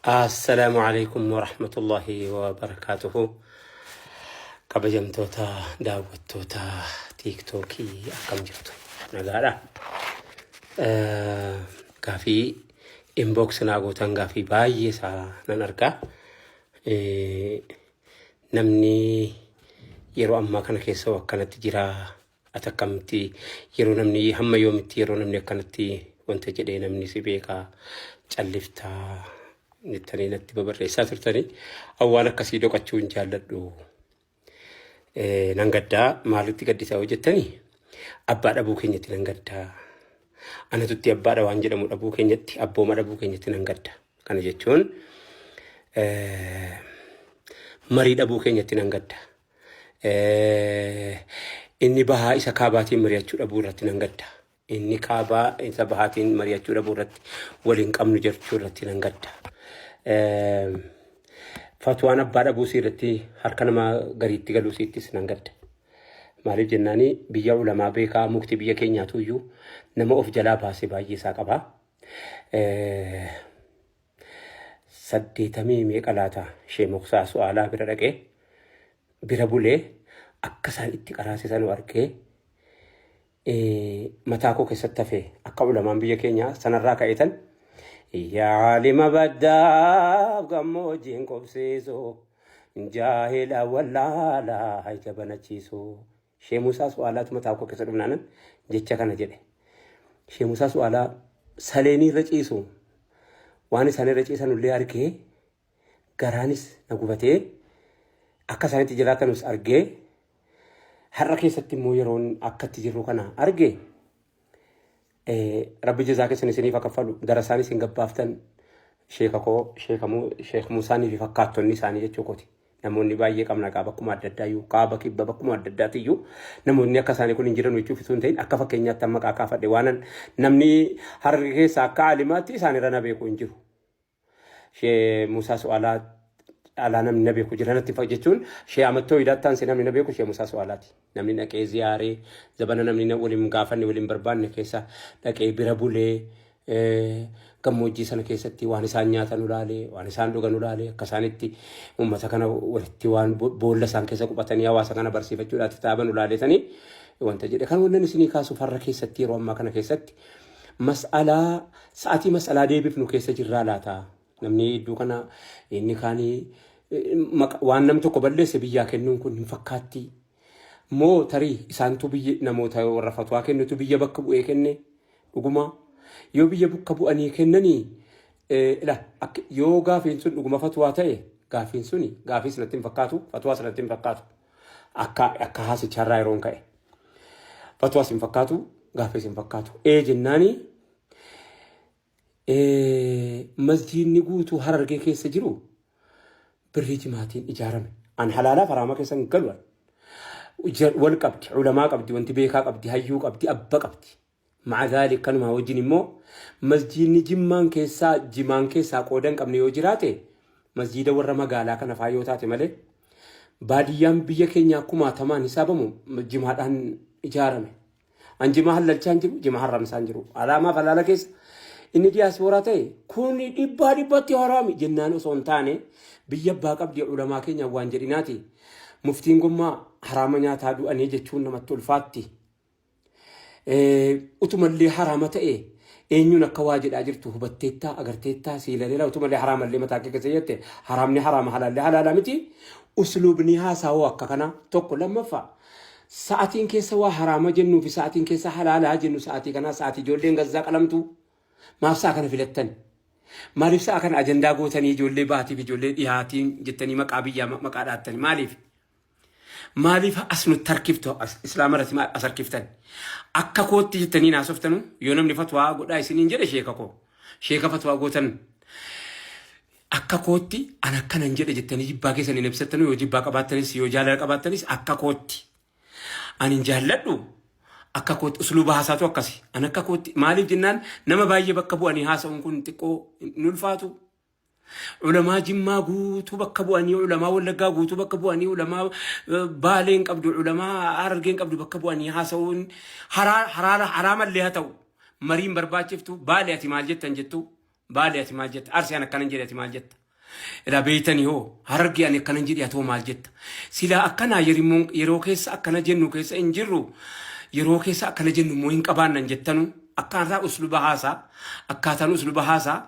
Assalaamu alaikum warahmatullahi wabarakaatuhu. Kabajamtoota daawwattoota tiiktookii akkam jirtu? Nagaadha. Gaafii inbox naa gootan gaafii baay'ee isaa nan argaa. Namni yeroo ammaa kana keessa akkanatti jira. Ati akkamitti yeroo namni hamma yoomitti yeroo namni akkanatti wanta jedhee namni si beekaa calliftaa jettanii natti babarreessaa turtanii awwaan akkasii doqachuu hin jaalladhu. Nan gaddaa maalitti gaddisaa yoo jettanii abbaa dhabuu keenyatti nan gaddaa. Anatutti abbaadha waan jedhamu dhabuu keenyatti abbooma dhabuu keenyatti nan gadda. Kana jechuun marii dhabuu keenyatti nan gadda. Inni bahaa isa kaabaatiin mari'achuu dhabuu irratti nan gadda. Inni kaabaa isa bahaatiin mari'achuu dhabuu irratti waliin qabnu jechuu irratti nan gadda. Fatwaan abbaa dhabuu isii irratti harka nama gariitti galuu isiittis nan gadda. Maaliif jennaani biyya ulamaa beekaa mukti biyya keenyaatu iyyuu nama of jalaa baasee baay'ee isaa qaba. Saddeetamii meeqa laata shee moksaa su'aalaa bira dhaqee bira bulee akka isaan itti qaraasisanuu argee mataa koo keessatti hafe akka ulamaan biyya keenyaa sanarraa ka'eetan yaa alima baddaaf gammoojjiin qubsiisu jaahila wallaalaa ija banachiisu. Shee Musaa Su'aalaatu mataa koo keessa dhufnaanan jecha kana jedhe. Shee Musaa Su'aalaa saleenii irra ciisu waan isaan irra ciisan illee argee garaanis na gubatee akka isaanitti jiraatanus argee har'a keessatti immoo yeroon akka itti jirru kana arge rabbi jazaa keessan isiniif haa kaffalu darasaan isin gabbaaftan sheeka koo sheek Musaanii fi fakkaattonni isaanii jechuu kooti. Namoonni baay'ee qabna gaa bakkuma adda addaa iyyuu kaaba kibba bakkuma adda addaatti iyyuu namoonni akka isaanii kun hin jiran jechuuf osoo hin ta'in akka fakkeenyaatti amma maqaa kaafadhe waanan namni hararge keessa akka aalimaatti isaan irra na beeku hin jiru. Shee Musaa Su'aalaa alaa namni na beeku jira natti jechuun shee Amattoo Idaatti aansee namni na beeku shee Musaa Su'aalaati. Namni dhaqee ziyaaree zabana namni waliin gaafanne waliin barbaanne keessa dhaqee bira bulee gammoojjii sana keessatti waan isaan nyaatan ulaalee waan isaan dhugan ulaalee akka isaanitti uummata kana walitti waan boolla isaan keessa quphatanii hawaasa kana barsiifachuudhaatti taaban ulaaleetanii wanta jedhe kan wannan isinii kaasu farra keessatti yeroo ammaa kana keessatti mas'alaa sa'atii mas'alaa deebifnu keessa jirraa laata namni iddoo kana inni kaanii waan namni tokko balleesse biyyaa kennuun kun hin fakkaatti moo tarii isaantu biyya namoota warra fatwaa kennutu biyya bakka bu'ee kenne dhuguma yoo biyya bakka bu'anii kennanii ila yoo gaafiin sun dhuguma fatwaa ta'e gaafiin suni gaafii sanatti hin fakkaatu fatwaa sanatti hin fakkaatu akka akka haasicharraa yeroon ka'e fatwaas hin fakkaatu gaafiis hin fakkaatu ee jennaanii masjiidni guutuu harargee keessa jiru birrii jimaatiin ijaarame. An halaalaaf haraama keessa hin galu. Wal qabdi, ulamaa qabdi, wanti beekaa qabdi, hayyuu qabdi, abba qabdi. Ma'a dhaalik kanumaa wajjin immoo masjiidni jimmaan keessaa jimaan keessaa qooda hin qabne yoo jiraate masjiida warra magaalaa kana faa yoo taate malee baadiyyaan biyya keenyaa kumaatamaan hisaabamu jimaadhaan ijaarame. An jimaa hallalchaa hin jiru, jimaa harramsaa hin jiru. Haraamaaf halaala keessa inni diyaaspooraa ta'e kun dhibbaa dhibbatti haraami jennaan osoo hin taane biyya abbaa qabdi ulamaa keenya waan jedhinaati. Muftiin gommaa haraama nyaataa du'anii jechuun namatti ulfaatti. Utumallee haraama ta'e eenyuun akka waa jedhaa jirtu hubatteettaa agarteettaa siilaleera utumallee haraamallee mataa kee keessa jette haraamni haraama halaallee halaala miti. Usluubni haasaawoo akka kanaa tokko lammaffaa. Sa'atiin keessa waa haraama jennuu fi sa'atiin keessa halaalaa jennu sa'atii kanaa sa'atii ijoolleen gazzaa qalamtu maaf sa'a kana filattan? Maaliif sa'a kana ajandaa gootanii ijoollee baatiif ijoollee dhihaatiin jettanii maqaa biyyaa maqaa dhaattani maaliif? Maaliif as nutti harkiftu islaama irratti maal as harkiftan? Akka kootti jettanii naasoftanu yoo namni fatwaa godhaa isiniin jedhe sheeka koo sheeka fatwaa gootan Akka kootti an akkanan jedhe jettanii jibbaa keessan hin ibsattanu yoo jibbaa qabaattanis yoo jaalala qabaattanis akka kootti. Ani hin jaalladhu akka kootti usluuba haasaatu akkasi. An akka kootti maaliif jennaan nama baay'ee bakka bu'anii haasa'uun kun xiqqoo hin ulfaatu. Ulamaa Jimmaa guutuu bakka bu'anii, ulamaa Wallaggaa guutuu bakka bu'anii, ulamaa Baalee hin qabdu, ulamaa Harargee hin qabdu bakka bu'anii haasa'uun haraamallee haa ta'u mariin barbaachiftu Baalee ati maal jettan jettu. Baale ati maal jetta? Arsii an akkanan jedhe ati maal jetta? Ilaa beeytanii hoo Harargee ani akkanan jedhe ati hoo maal jetta? Silaa akkanaa yeroo keessa akkana jennu keessa hin jirru yeroo keessa akkana jennu immoo hin qabaannan jettanu akkaataa usluba haasaa akkaataan usluba haasaa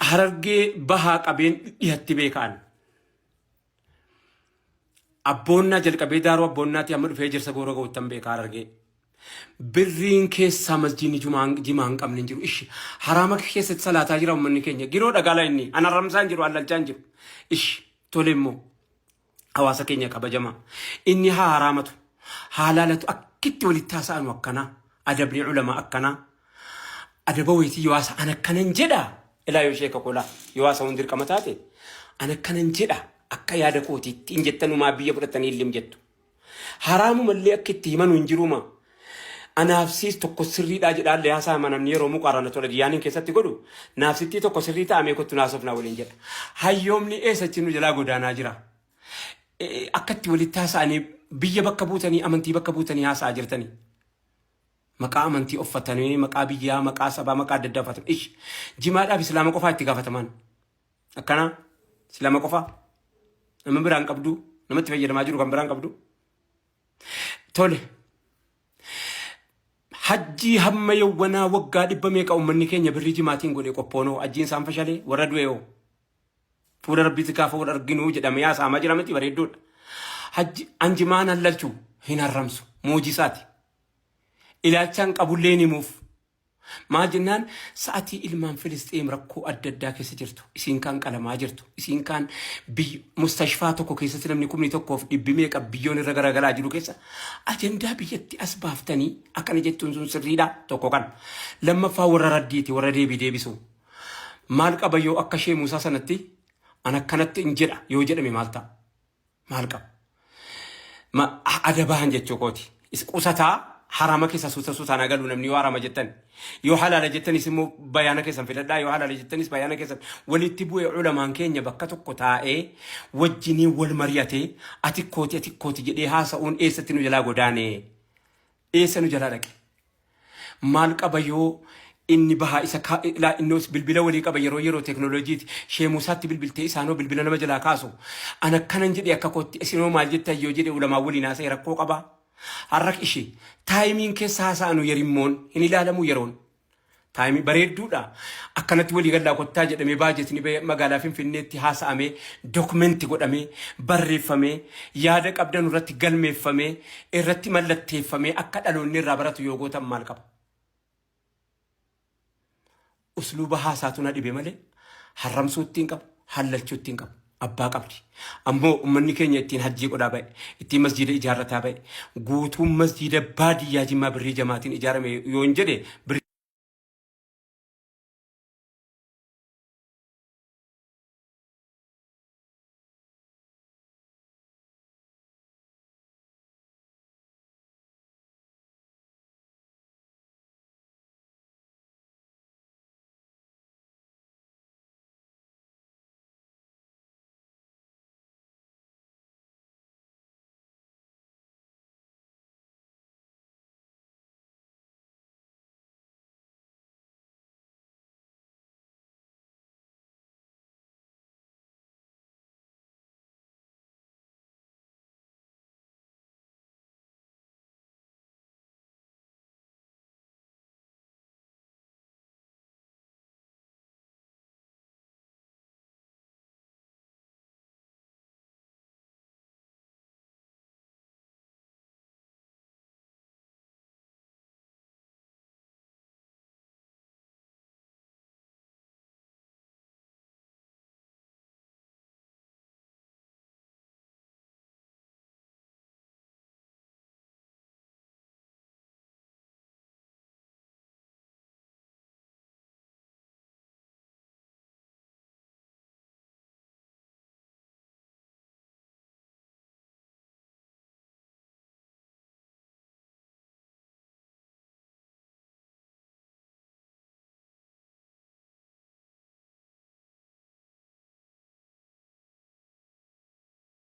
Harargee bahaa qabeen dhihatti beekaan. Abboonnaa jalqabee daaroo abboonnaatii amma dhufee ejersa goora ga'uttan beeka Harargee. Birriin keessaa masjiidni jimaa hin qabne hin jiru. Ishi haraama keessatti salaataa jira uummanni keenya. Giroo dhagaalaa inni. An haramsaa hin jiru, allalchaa hin jiru. Ishi tole immoo hawaasa keenya kabajamaa. Inni haa haraamatu, haa laalatu akkitti walitti haasa'anu akkanaa. Adabni ulamaa akkanaa. Adaba wayitii yoo haasa'an akkanan jedha. Ilaa yoo sheeka kolaa yoo haasa'uun dirqama taate an akkanan jedha akka yaada kootiitti hin jettanumaa biyya fudhatanii illim jettu. Haraamumallee akka itti himanu hin jiruuma. Anaaf siis tokko sirriidhaa jedhaallee haasa'ama namni yeroo muqaarana tola diyaaniin keessatti godhu naaf sittii tokko sirrii ta'amee kottu naasofnaa waliin jedha. Hayyoomni eessachi nu jalaa godaanaa jira. Akka itti walitti haasa'anii biyya bakka buutanii amantii bakka buutanii haasa'aa jirtanii. Maqaa amantii uffatanii maqaa biyyaa maqaa sabaa maqaa adda addaa uffatan. Ish jimaadhaaf islaama qofaa itti gaafataman. Akkanaa islaama qofaa nama biraan qabdu namatti fayyadamaa jiru kan biraan qabdu. Tole. Hajjii hamma yawwanaa waggaa dhibba meeqa uummanni keenya birrii jimaatiin godhe qophoonoo hajjiin isaan fashalee warra du'e hoo. Fuula rabbiitti gaafa wal arginuu jedhamee haasa'amaa jira miti bareedduudha. Hajji anjimaan hallalchu hin harramsu moojisaati. Ilaalchaan qabullee hin himuuf. Maal jennaan sa'atii ilmaan Filisxeem rakkoo adda addaa keessa jirtu. Isiin kaan qalamaa jirtu. Isiin kaan mustashfaa tokko keessatti namni kumni tokkoof dhibbi meeqa biyyoon irra garagalaa jiru keessa ajandaa biyyatti as baaftanii akkana jettuun sun sirriidha tokko kan. Lammaffaa warra raddiiti warra deebii deebisu. Maal qaba yoo akka ishee Muusaa sanatti an akkanatti hin jedha yoo jedhame maal ta'a? Maal qaba? Ma adabaan jechuu kooti. Is qusataa harama keessa suuta suutaan agalu namni yoo harama jettan. Yoo halaala jettanis immoo bayaana keessan filadhaa yoo halaala jettanis bayaana keessan walitti bu'ee ulamaan keenya bakka tokko taa'ee wajjiniin wal mari'atee ati kooti ati kooti jedhee haasa'uun eessatti nu jalaa godaane? Eessa nu jalaa dhaqe? Maal qaba yoo inni bahaa isa ilaa innoos bilbila walii qaba yeroo yeroo teeknooloojiiti shee Muusaatti bilbiltee isaanoo bilbila nama jalaa kaasu. An akkanan jedhe akka kootti isinoo maal jettan yoo jedhe ulamaa waliin haasa'e rakkoo qabaa. Har'a ishee taayimiin keessa haasa'anu yerimmoon hin ilaalamu yeroon. Taayimii bareedduudha. Akkanatti walii gallaa kottaa jedhamee baajetni ba'ee magaalaa Finfinneetti haasa'amee dokumenti godhamee barreeffamee yaada qabdan irratti galmeeffamee irratti mallatteeffamee akka dhaloonni irraa baratu yoo gootan maal qaba? Usluuba haasaatu na dhibe malee harramsuutti hin qabu, hallalchuutti hin qabu. Abbaa qabdi. Ammoo ummanni keenya ittiin hajjii godhaa ba'e, ittiin masjiida ijaarrataa ba'e, guutuun masjiida baadiyyaa Jimmaa birrii jamaatiin ijaarame yoo hin jedhe birrii